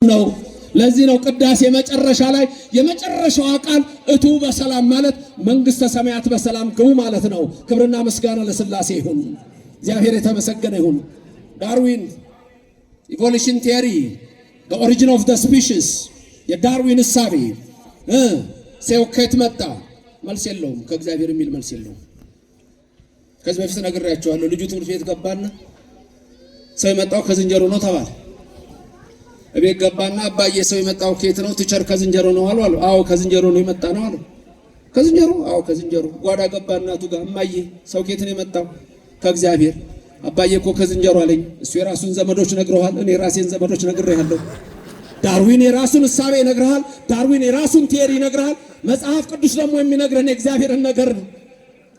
ነው። ለዚህ ነው ቅዳሴ መጨረሻ ላይ የመጨረሻዋ ቃል እቱ በሰላም ማለት መንግሥተ ሰማያት በሰላም ግቡ ማለት ነው። ክብርና ምስጋና ለሥላሴ ይሁን። እግዚአብሔር የተመሰገነ ይሁን። ዳርዊን evolution theory፣ Origin of the Species፣ የዳርዊን እሳቤ ሰው ከየት መጣ? መልስ የለውም። ከእግዚአብሔር የሚል መልስ የለውም። ከዚህ በፊት ነግሬያቸዋለሁ። ልጁ ትምህርት ቤት ገባና ሰው የመጣው ከዝንጀሮ ነው ተባለ። እቤት ገባና አባዬ ሰው የመጣው ከየት ነው? Teacher ከዝንጀሮ ነው አሉ። አዎ ከዝንጀሮ ነው የመጣ ነው አሉ። ከዝንጀሮ? አዎ ከዝንጀሮ። ጓዳ ገባ እናቱ ጋር፣ እማዬ ሰው ከየት ነው የመጣው? ከእግዚአብሔር። አባዬ እኮ ከዝንጀሮ አለኝ። እሱ የራሱን ዘመዶች ነግረዋል። እኔ የራሴን ዘመዶች ነግሬሃለሁ። ዳርዊን የራሱን እሳቤ ይነግርሃል። ዳርዊን የራሱን theory ይነግርሃል። መጽሐፍ ቅዱስ ደግሞ የሚነግረን የእግዚአብሔርን ነገር ነው።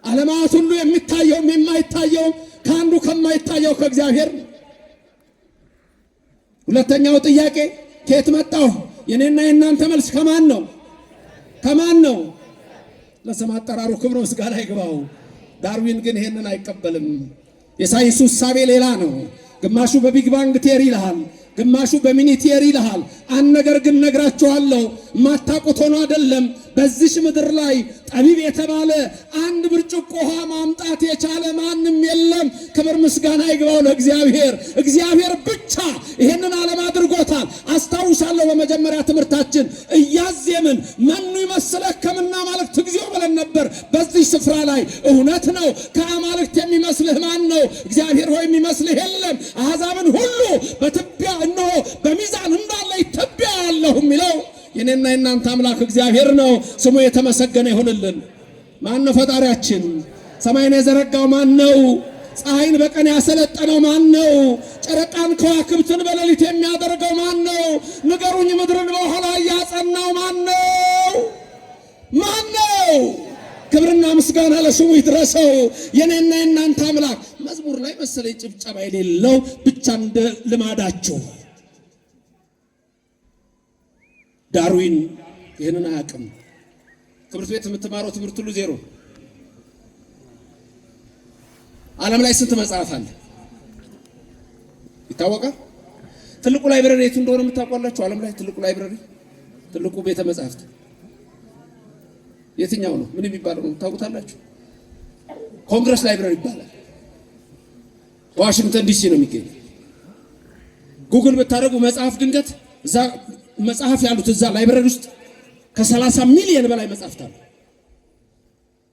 ዓለማት ሁሉ የሚታየውም የማይታየውም ከአንዱ ከማይታየው ከእግዚአብሔር ነው። ሁለተኛው ጥያቄ ከየት መጣሁ? የኔና የእናንተ መልስ ከማን ነው? ከማን ነው? ለስም አጠራሩ ክብር ምስጋና ይግባው። ዳርዊን ግን ይሄንን አይቀበልም። የሳይንሱ እሳቤ ሌላ ነው። ግማሹ በ Big Bang theory ይልሃል፣ ግማሹ በ mini theory ይልሃል። አንድ ነገር ግን ነግራችኋለሁ፣ ማታውቁት ሆኖ አይደለም። በዚች ምድር ላይ ጠቢብ የተባለ አንድ ብርጭቆ ውሃ ማምጣት የቻለ ማንም የለም። ክብር ምስጋና ይግባው ለእግዚአብሔር። እግዚአብሔር ብቻ ይሄንን ዓለም አድርጎታል። አስታውሳለሁ በመጀመሪያ ትምህርታችን እያዜምን መኑ ይመስለከ እምነ አማልክት እግዚኦ ብለን ነበር። በዚህ ስፍራ ላይ እውነት ነው። ከአማልክት የሚመስልህ ማን ነው? እግዚአብሔር ሆይ የሚመስልህ የለም። አሕዛብን ሁሉ በትቢያ እነሆ በሚዛን እንዳለ ትቢያ ያለሁ የሚለው የኔና የናንተ አምላክ እግዚአብሔር ነው። ስሙ የተመሰገነ ይሁንልን። ማን ነው ፈጣሪያችን? ሰማይን የዘረጋው ማን ነው? ፀሐይን በቀን ያሰለጠነው ማን ነው? ጨረቃን ከዋክብትን በሌሊት የሚያደርገው ማን ነው? ንገሩኝ፣ ምድርን በውኃ ላይ ያጸናው ማን ነው? ማን ነው? ክብርና ምስጋና ለስሙ ይድረሰው። የኔና የናንተ አምላክ። መዝሙር ላይ መሰለኝ ጭብጨባ የሌለው ብቻ እንደ ልማዳችሁ። ዳርዊን ይህንን አያውቅም። ትምህርት ቤት የምትማረው ትምህርት ሁሉ ዜሮ። ዓለም ላይ ስንት መጽሐፍ አለ ይታወቃል? ትልቁ library የቱ እንደሆነ የምታውቋላችሁ? ዓለም ላይ ትልቁ library፣ ትልቁ ቤተ መጻሕፍት የትኛው ነው? ምን የሚባለው ነው? ታውቁታላችሁ? Congress Library ይባላል። ዋሽንግተን ዲሲ ነው የሚገኘው። ጉግል ብታደርጉ መጽሐፍ ድንገት እዛ መጽሐፍ ያሉት እዛ library ውስጥ ከ30 ሚሊዮን በላይ መጽሐፍት አሉ።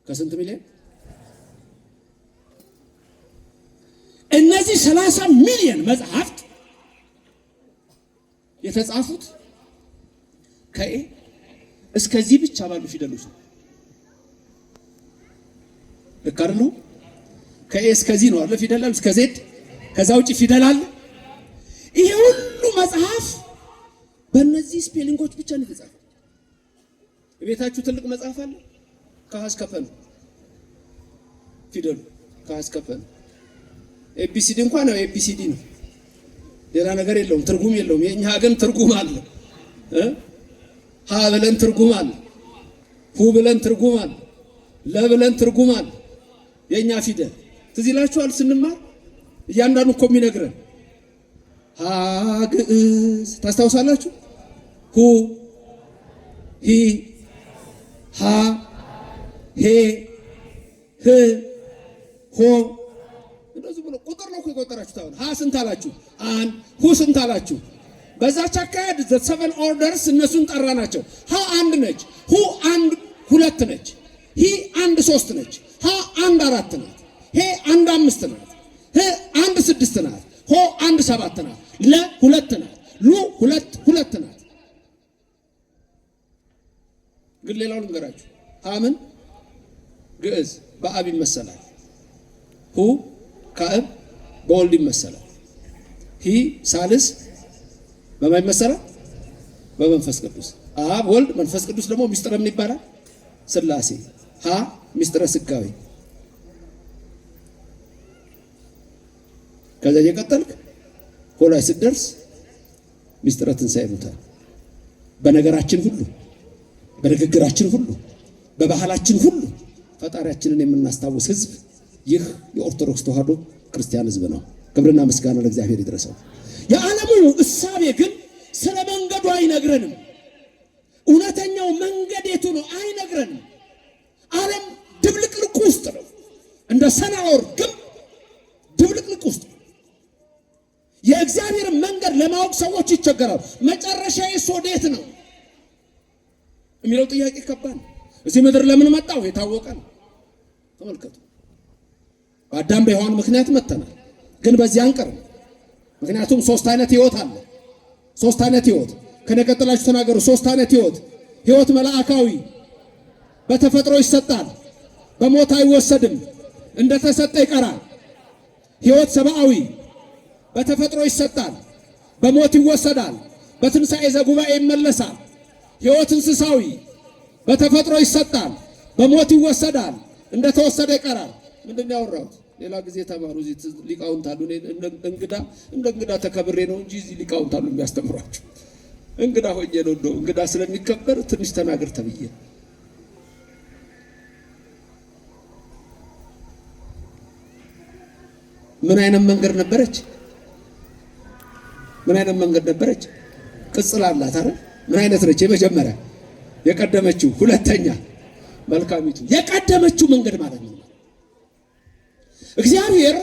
ከስንት ሚሊዮን? እነዚህ 30 ሚሊዮን መጽሐፍት የተጻፉት ከ A እስከ Z ብቻ ባሉ ፊደሎች ነው። ልክ አይደለሁም? ከ A እስከ Z ነው አለ ፊደል አለ እስከ Z። ከዛ ውጭ ፊደል አለ። ይሄ ሁሉ መጽሐፍ በእነዚህ spelling ኦች ብቻ ነው የተጻፈው። ቤታችሁ ትልቅ መጽሐፍ አለ። ከሀ እስከ ፐ ነው ፊደሉ፣ ከሀ እስከ ፐ ነው። ABCD እንኳን ያው ABCD ነው፣ ሌላ ነገር የለውም፣ ትርጉም የለውም። የእኛ ግን ትርጉም አለ። ሀ ብለን ትርጉም አለ፣ ሁ ብለን ትርጉም አለ፣ ለ ብለን ትርጉም አለ። የእኛ ፊደል ትዝ ይላችኋል ስንማር እያንዳንዱ እኮ የሚነግረን ሀ ግዕዝ ታስታውሳላችሁ? ሁ ሂ ሃ ሄ ህ ሆ እንደዚህ ብሎ ቁጥር ነው እኮ የቆጠራችሁት። አሁን ሀ ስንት አላችሁ? አንድ። ሁ ስንት አላችሁ? በዛች አካሄድ the seven orders እነሱን ጠራ ናቸው። ሀ አንድ ነች፣ ሁ አንድ ሁለት ነች፣ ሂ አንድ ሶስት ነች፣ ሃ አንድ አራት ናት፣ ሄ አንድ አምስት ናት፣ ህ አንድ ስድስት ናት፣ ሆ አንድ ሰባት ናት፣ ለ ሁለት ናት፣ ሉ ሁለት ሁለት ናት። ግን ሌላው ልንገራችሁ፣ ሀ ምን ግዕዝ በአብ ይመሰላል። ሁ ካዕብ በወልድ ይመሰላል። ሂ ሳልስ በማን ይመሰላል? በመንፈስ ቅዱስ። አብ ወልድ መንፈስ ቅዱስ ደግሞ ሚስጥረ ምን ይባላል? ስላሴ። ሀ ሚስጥረ ስጋዌ። ከዛ እየቀጠልክ ሆ ላይ ስትደርስ ሚስጥረ ትንሣኤ ሙታን። በነገራችን ሁሉ፣ በንግግራችን ሁሉ፣ በባህላችን ሁሉ ፈጣሪያችንን የምናስታውስ ህዝብ ይህ የኦርቶዶክስ ተዋሕዶ ክርስቲያን ህዝብ ነው። ክብርና ምስጋና ለእግዚአብሔር ይድረሰው። የዓለሙ እሳቤ ግን ስለ መንገዱ አይነግረንም። እውነተኛው መንገድ የቱ ነው አይነግረንም። ዓለም ድብልቅልቅ ውስጥ ነው። እንደ ሰናዖር ግንብ ድብልቅልቅ ውስጥ ነው። የእግዚአብሔርን መንገድ ለማወቅ ሰዎች ይቸገራሉ። መጨረሻዬስ ወዴት ነው የሚለው ጥያቄ ከባድ ነው። እዚህ ምድር ለምን መጣሁ የታወቀ ነው። ተመልከቱ፣ በአዳም በሔዋን ምክንያት መጥተናል፣ ግን በዚህ አንቀርም። ምክንያቱም ሶስት አይነት ህይወት አለ። ሶስት አይነት ህይወት ከነቀጥላችሁ ተናገሩ። ሶስት አይነት ህይወት፣ ህይወት መላእካዊ በተፈጥሮ ይሰጣል፣ በሞት አይወሰድም፣ እንደተሰጠ ይቀራል። ህይወት ሰብአዊ በተፈጥሮ ይሰጣል፣ በሞት ይወሰዳል፣ በትንሣኤ ዘጉባኤ ይመለሳል። ህይወት እንስሳዊ በተፈጥሮ ይሰጣል፣ በሞት ይወሰዳል፣ እንደተወሰደ ይቀራል። ምንድን ነው ያወራሁት? ሌላ ጊዜ ተማሩ። እዚህ ሊቃውንት አሉ። እንግዳ እንደ እንግዳ ተከብሬ ነው እንጂ እዚህ ሊቃውንት አሉ የሚያስተምሯቸው። እንግዳ ሆኜ ነው፣ እንደው እንግዳ ስለሚከበር ትንሽ ተናገር ተብዬ። ምን አይነት መንገድ ነበረች? ምን አይነት መንገድ ነበረች? ቅጽል አላት አይደል? ምን አይነት ነች? የመጀመሪያ የቀደመችው፣ ሁለተኛ መልካሚቱ። የቀደመችው መንገድ ማለት ነው። እግዚአብሔር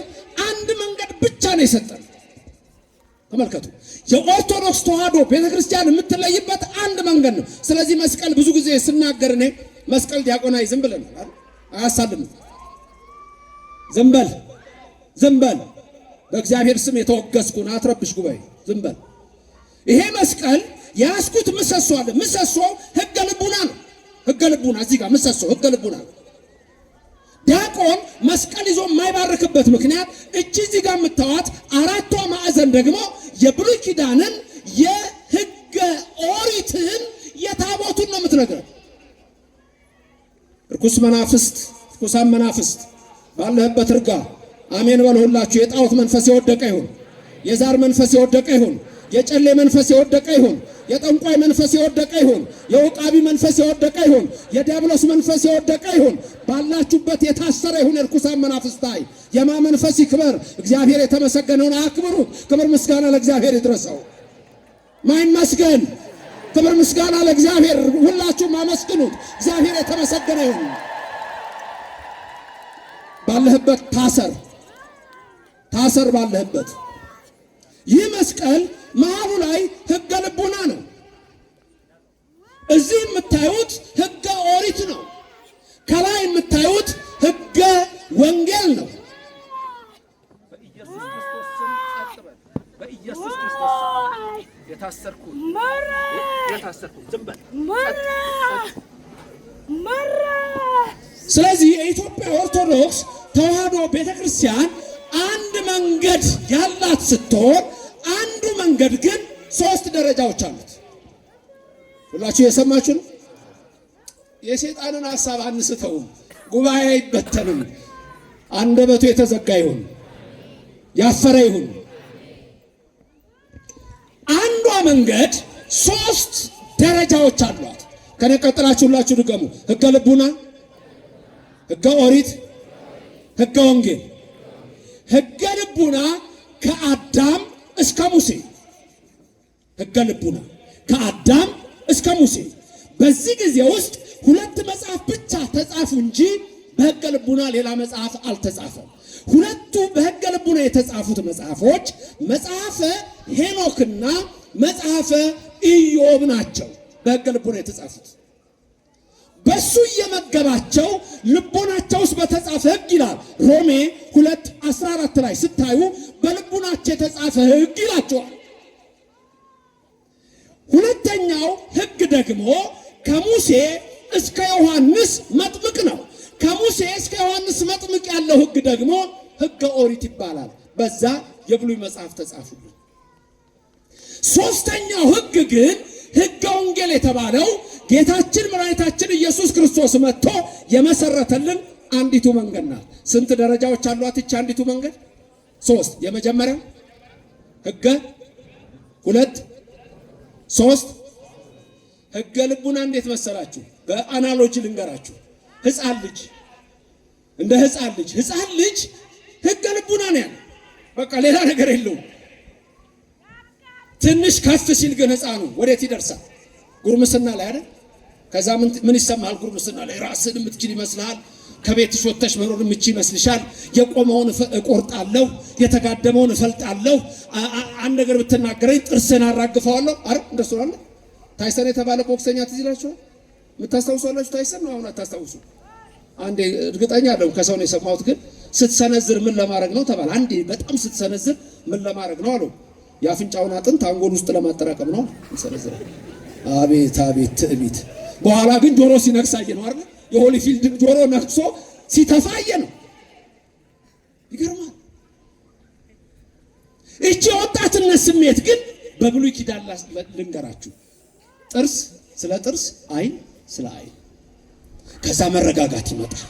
አንድ መንገድ ብቻ ነው የሰጠን። ተመልከቱ፣ የኦርቶዶክስ ተዋሕዶ ቤተክርስቲያን የምትለይበት አንድ መንገድ ነው። ስለዚህ መስቀል ብዙ ጊዜ ስናገር እኔ መስቀል ዲያቆን አይዝም ብለናል አይደል? አያሳልምም። ዝም በል ዝም በል፣ በእግዚአብሔር ስም የተወገዝኩን አትረብሽ ጉባኤ፣ ዝም በል። ይሄ መስቀል የያዝኩት ምሰሶ አለ። ምሰሶ ሕገ ልቡና ነው። ሕገ ልቡና እዚህ ጋር ምሰሶ ሕገ ልቡና ነው። ዲያቆን መስቀል ይዞ የማይባርክበት ምክንያት እቺ እዚህ ጋር የምታዋት አራቷ ማዕዘን ደግሞ የብሉይ ኪዳንን የሕገ ኦሪትን የታቦቱን ነው የምትነግረው። ርኩስ መናፍስት፣ ርኩሳን መናፍስት ባለህበት እርጋ። አሜን በል ሁላችሁ። የጣዖት መንፈስ የወደቀ ይሁን። የዛር መንፈስ የወደቀ ይሁን። የጨሌ መንፈስ የወደቀ ይሁን። የጠንቋይ መንፈስ የወደቀ ይሁን። የውቃቢ መንፈስ የወደቀ ይሁን። የዲያብሎስ መንፈስ የወደቀ ይሁን። ባላችሁበት የታሰረ ይሁን። የርኩሳን መናፍስት ኃይል የማ መንፈስ ይክበር። እግዚአብሔር የተመሰገነውን አክብሩት። ክብር ምስጋና ለእግዚአብሔር ይድረሰው። ማይመስገን ክብር ምስጋና ለእግዚአብሔር። ሁላችሁም አመስግኑት። እግዚአብሔር የተመሰገነ ይሁን። ባለህበት ታሰር ታሰር ባለህበት። ይህ መስቀል መሃሉ ላይ ሕገ ልቡና ነው። እዚህ የምታዩት ሕገ ኦሪት ነው። ከላይ የምታዩት ሕገ ወንጌል ነው። በኢየሱስ ክርስቶስ ስም ጸጥ በል። በኢየሱስ ክርስቶስ ስም የታሰርኩት የታሰርኩት ዝም በል። ስለዚህ የኢትዮጵያ ኦርቶዶክስ ተዋሕዶ ቤተክርስቲያን አንድ መንገድ ያላት ስትሆን አንዱ መንገድ ግን ሶስት ደረጃዎች አሉት። ሁላችሁ የሰማችሁ ነው። የሰይጣንን ሐሳብ አንስተውም። ጉባኤ አይበተንም። አንደበቱ የተዘጋ ይሁን፣ ያፈረ ይሁን። አንዷ መንገድ ሶስት ደረጃዎች አሏት። ከኔ ቀጥላችሁ ሁላችሁ ድገሙ። ሕገ ልቡና፣ ሕገ ኦሪት፣ ሕገ ወንጌል። ሕገ ልቡና ከአዳም እስከ ሙሴ፣ ሕገ ልቡና ከአዳም እስከ ሙሴ። በዚህ ጊዜ ውስጥ ሁለት መጽሐፍ ብቻ ተጻፉ እንጂ በሕገ ልቡና ሌላ መጽሐፍ አልተጻፈም። ሁለቱ በሕገ ልቡና የተጻፉት መጽሐፎች መጽሐፈ ሄኖክና መጽሐፈ ኢዮብ ናቸው። በሕገ ልቡና የተጻፉት በሱ እየመገባቸው ልቦናቸው ውስጥ በተጻፈ ሕግ ይላል። ሮሜ 2:14 ላይ ስታዩ በልቡናቸው የተጻፈ ሕግ ይላቸዋል። ሁለተኛው ሕግ ደግሞ ከሙሴ እስከ ዮሐንስ መጥምቅ ነው። ከሙሴ እስከ ዮሐንስ መጥምቅ ያለው ሕግ ደግሞ ሕገ ኦሪት ይባላል። በዛ የብሉይ መጽሐፍ ተጻፉልን። ሶስተኛው ሕግ ግን ሕገ ወንጌል የተባለው ጌታችን መድኃኒታችን ኢየሱስ ክርስቶስ መጥቶ የመሰረተልን አንዲቱ መንገድ ናት። ስንት ደረጃዎች አሏት ይህች አንዲቱ መንገድ? ሶስት። የመጀመሪያው ሕገ፣ ሁለት፣ ሶስት። ሕገ ልቡና እንዴት መሰላችሁ? በአናሎጂ ልንገራችሁ። ሕፃን ልጅ እንደ ሕፃን ልጅ ሕፃን ልጅ ሕገ ልቡና ነው ያለው። በቃ ሌላ ነገር የለውም። ትንሽ ከፍ ሲል ግን ሕፃኑ ወዴት ይደርሳል? ጉርምስና ላይ አይደል? ከዛ ምን ይሰማሃል? ጉርምስና ላይ ራስን የምትችል ይመስልሃል። ከቤትሽ ወጥተሽ መኖር የምትችል ይመስልሻል። የቆመውን እቆርጣለሁ፣ የተጋደመውን እፈልጣለሁ፣ አንድ ነገር ብትናገረኝ ጥርስን አራግፈዋለሁ። አረ እንደሱ አለ። ታይሰን የተባለ ቦክሰኛ ትዝ ይላችኋል? የምታስታውሷላችሁ? ታይሰን ነው። አሁን አታስታውሱ። አንዴ እርግጠኛ አይደለሁም ከሰው ነው የሰማሁት። ግን ስትሰነዝር ምን ለማድረግ ነው ተባለ። አንዴ በጣም ስትሰነዝር ምን ለማድረግ ነው አለው። የአፍንጫውን አጥንት አንጎል ውስጥ ለማጠራቀም ነው ሰነዝረ። አቤት አቤት ትዕቢት! በኋላ ግን ጆሮ ሲነክስ አየ ነው አይደል? የሆሊፊልድን ጆሮ ነክሶ ሲተፋ አየ ነው። ይገርማል። እቺ የወጣትነት ስሜት ግን በብሉይ ኪዳን ልንገራችሁ፣ ጥርስ ስለ ጥርስ፣ አይን ስለ አይን። ከዛ መረጋጋት ይመጣል።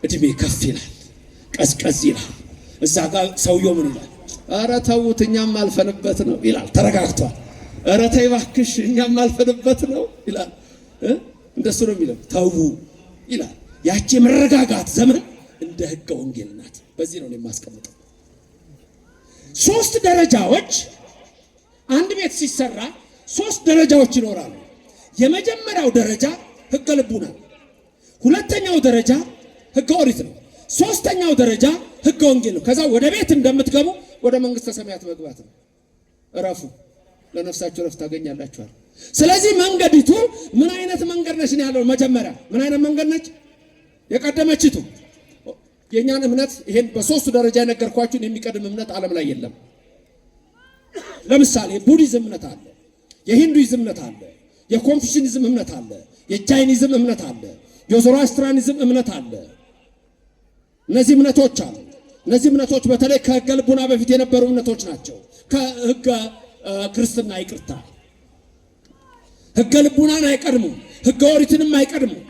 እድሜ ከፍ ይላል፣ ቀዝቀዝ ይላል። እዛ ጋር ሰውየው ምን ይላል? ኧረ ተዉት እኛም አልፈንበት ነው ይላል። ተረጋግቷል። ኧረ ተይ እባክሽ እኛም አልፈንበት ነው ይላል። እንደሱ ነው የሚለው፣ ተዉ ይላል። ያቺ የመረጋጋት ዘመን እንደ ሕገ ወንጌል ናት። በዚህ ነው የማስቀምጠው። ሶስት ደረጃዎች አንድ ቤት ሲሰራ ሶስት ደረጃዎች ይኖራሉ። የመጀመሪያው ደረጃ ሕገ ልቡና፣ ሁለተኛው ደረጃ ሕገ ኦሪት ነው። ሶስተኛው ደረጃ ሕገ ወንጌል ነው። ከዛ ወደ ቤት እንደምትገቡ ወደ መንግስተ ሰማያት መግባት ነው። እረፉ፣ ለነፍሳችሁ እረፍት ታገኛላችኋል። ስለዚህ መንገዲቱ ምን አይነት መንገድ ነች ነው ያለው። መጀመሪያ ምን አይነት መንገድ ነች? የቀደመችቱ የእኛን እምነት ይሄን በሶስቱ ደረጃ የነገርኳችሁን የሚቀድም እምነት ዓለም ላይ የለም። ለምሳሌ ቡዲዝም እምነት አለ፣ የሂንዱይዝም እምነት አለ፣ የኮንፊሽኒዝም እምነት አለ፣ የጃይኒዝም እምነት አለ፣ የዞሮአስትራኒዝም እምነት አለ። እነዚህ እምነቶች አሉ። እነዚህ እምነቶች በተለይ ከሕገ ልቡና በፊት የነበሩ እምነቶች ናቸው። ከሕገ ክርስትና ይቅርታ፣ ሕገ ልቡናን አይቀድሙም፣ ሕገ ኦሪትንም አይቀድሙም።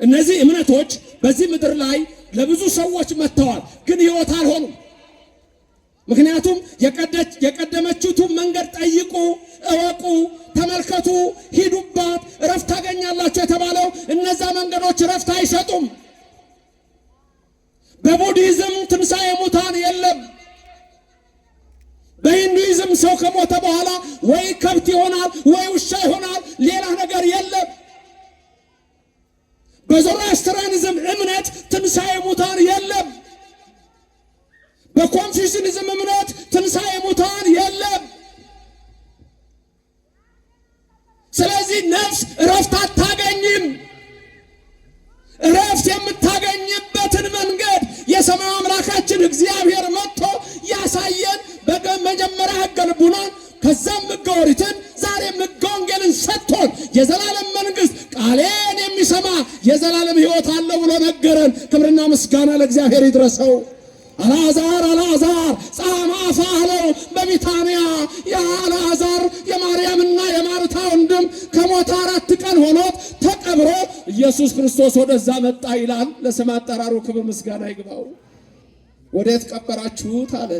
እነዚህ እምነቶች በዚህ ምድር ላይ ለብዙ ሰዎች መጥተዋል፣ ግን ሕይወት አልሆኑም። ምክንያቱም የቀደመችቱን መንገድ ጠይቁ፣ እወቁ፣ ተመልከቱ፣ ሂዱባት፣ እረፍት ታገኛላችሁ የተባለው እነዛ መንገዶች እረፍት አይሰጡም። በቡዲዝም ትንሣኤ ሙታን የለም። በሂንዱይዝም ሰው ከሞተ በኋላ ወይ ከብት ይሆናል ወይ ውሻ ይሆናል፣ ሌላ ነገር የለም። በዞሮአስትራኒዝም እምነት ትንሣኤ ሙታን የለም። በኮንፊሽኒዝም እምነት ትንሣኤ ሙታን የለም። ስለዚህ ነፍስ እረፍት አታገኝም። እረፍት የምታገኝበትን መንገድ የሰማዩ አምላካችን እግዚአብሔር መጥቶ ያሳየን በመጀመሪያ ሕገ ልቡናን ከዛም ሕገ ኦሪትን ዛሬም ሕገ ወንጌልን ሰጥቶን የዘላለም መንግሥት ቃሌን የሚሰማ የዘላለም ሕይወት አለው ብሎ ነገረን። ክብርና ምስጋና ለእግዚአብሔር ይድረሰው። አልዓዛር አልዓዛር ጻማ አለው በቢታንያ። ያ አልዓዛር የማርያምና የማርታ ወንድም ከሞተ 4 ቀን ሆኖት ተቀብሮ ኢየሱስ ክርስቶስ ወደዛ መጣ ይላል። ለስም አጠራሩ ክብር ምስጋና ይግባው። ወዴት ቀበራችሁት አለ።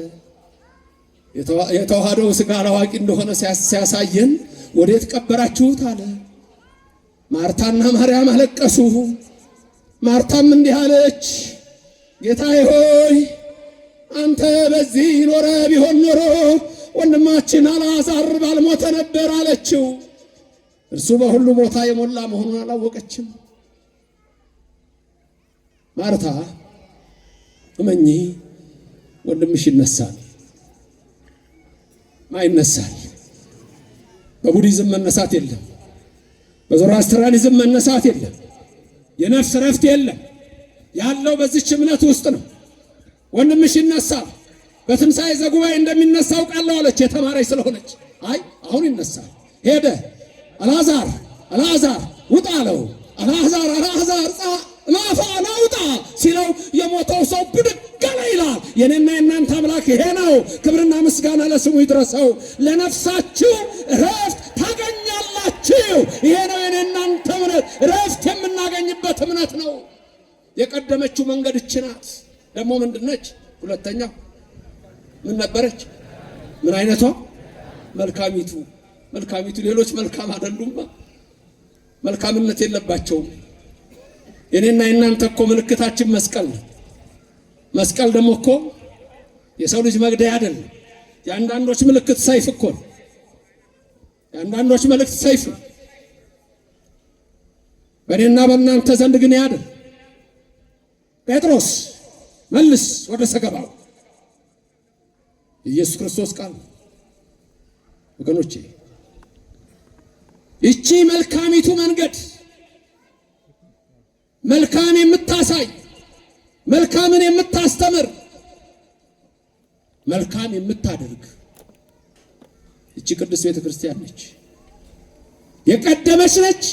የተዋሃደው ሥጋ አላዋቂ እንደሆነ ሲያሳየን ወዴት ቀበራችሁት አለ። ማርታና ማርያም አለቀሱ። ማርታም እንዲህ አለች፣ ጌታዬ ሆይ አንተ በዚህ ኖረ ቢሆን ኖሮ ወንድማችን አልዓዛር ባልሞተ ነበር አለችው። እርሱ በሁሉ ቦታ የሞላ መሆኑን አላወቀችም። ማርታ እመኚ ወንድምሽ ይነሳል። ማ ይነሳል? በቡዲዝም መነሳት የለም። በዞሮአስትራኒዝም መነሳት የለም። የነፍስ ረፍት የለም። ያለው በዚች እምነት ውስጥ ነው። ወንድምሽ ይነሳል፣ በትንሣኤ ዘጉባኤ እንደሚነሳ አውቃለሁ አለች። የተማረች ስለሆነች አይ አሁን ይነሳል። ሄደ። አልዓዛር አልዓዛር ውጣ አለው። አልዓዛር አልዓዛር ናፋ ናውጣ ሲለው የሞተው ሰው ብድግ አለ ይላል። የኔና የእናንተ አምላክ ይሄ ነው። ክብርና ምስጋና ለስሙ ይድረሰው። ለነፍሳችሁ እረፍት ታገኛላችሁ። ይሄ ነው የኔ እናንተ እምነት፣ እረፍት የምናገኝበት እምነት ነው። የቀደመችው መንገድ እች ናት። ደግሞ ምንድነች? ሁለተኛው ምን ነበረች? ምን አይነቷ? መልካሚቱ። መልካሚቱ ሌሎች መልካም አይደሉማ። መልካምነት የለባቸውም። የኔና የእናንተ እኮ ምልክታችን መስቀል ነው። መስቀል ደግሞ እኮ የሰው ልጅ መግደያ አይደለም። የአንዳንዶች ምልክት ሰይፍ እኮ ነው። የአንዳንዶች መልእክት ሰይፍ ነው። በእኔና በእናንተ ዘንድ ግን ያድር። ጴጥሮስ መልስ ወደ ሰገባው። ኢየሱስ ክርስቶስ ቃል ወገኖቼ፣ ይቺ መልካሚቱ መንገድ መልካም የምታሳይ፣ መልካምን የምታስተምር፣ መልካም የምታደርግ ይቺ ቅድስት ቤተ ክርስቲያን ነች። የቀደመች ነች።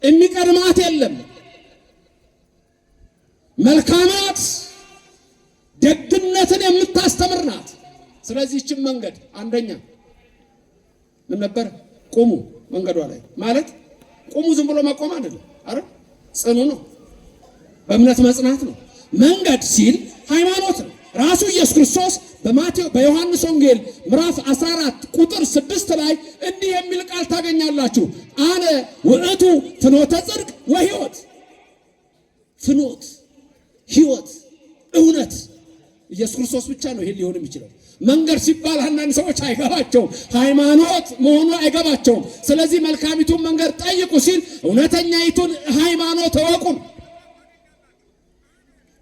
የሚቀድማት የለም። መልካም ናት። ደግነትን የምታስተምር ናት። ስለዚህ ይህችን መንገድ አንደኛ ምን ነበር? ቁሙ መንገዷ ላይ ማለት ቁሙ ዝም ብሎ መቆም አይደለም። አረ ጽኑ ነው። በእምነት መጽናት ነው። መንገድ ሲል ሃይማኖት ነው። ራሱ ኢየሱስ ክርስቶስ በማቴዎስ በዮሐንስ ወንጌል ምዕራፍ 14 ቁጥር 6 ላይ እንዲህ የሚል ቃል ታገኛላችሁ። አነ ውእቱ ፍኖተ ጽድቅ ወሕይወት። ፍኖት፣ ሕይወት፣ እውነት ኢየሱስ ክርስቶስ ብቻ ነው ይሄን ሊሆን የሚችለው። መንገድ ሲባል አንዳንድ ሰዎች አይገባቸውም፣ ሃይማኖት መሆኑ አይገባቸውም። ስለዚህ መልካሚቱን መንገድ ጠይቁ ሲል እውነተኛይቱን ሃይማኖት እወቁ።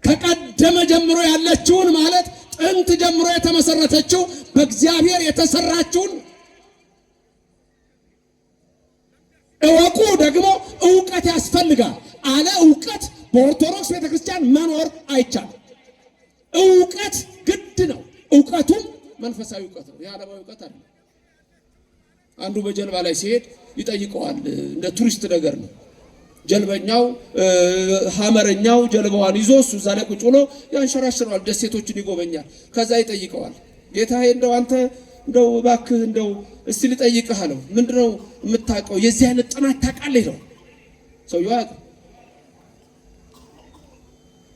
ከቀደመ ጀምሮ ያለችውን ማለት ጥንት ጀምሮ የተመሰረተችው በእግዚአብሔር የተሰራችውን እወቁ። ደግሞ እውቀት ያስፈልጋል። አለ እውቀት በኦርቶዶክስ ቤተክርስቲያን መኖር አይቻልም። እውቀት ግድ ነው። እውቀቱም መንፈሳዊ እውቀት ነው፣ የዓለማዊ እውቀት አይደለም። አንዱ በጀልባ ላይ ሲሄድ ይጠይቀዋል። እንደ ቱሪስት ነገር ነው። ጀልበኛው ሐመረኛው ጀልባዋን ይዞ እሱ እዛ ላይ ቁጭ ብሎ ያንሸራሽረዋል፣ ደሴቶችን ይጎበኛል። ከዛ ይጠይቀዋል። ጌታዬ እንደው አንተ እንደው እባክህ እንደው እስቲ ልጠይቅህ አለው። ምንድነው የምታውቀው? የዚህ አይነት ጥናት ታውቃለህ ይለዋል። ሰውየው አያውቅም።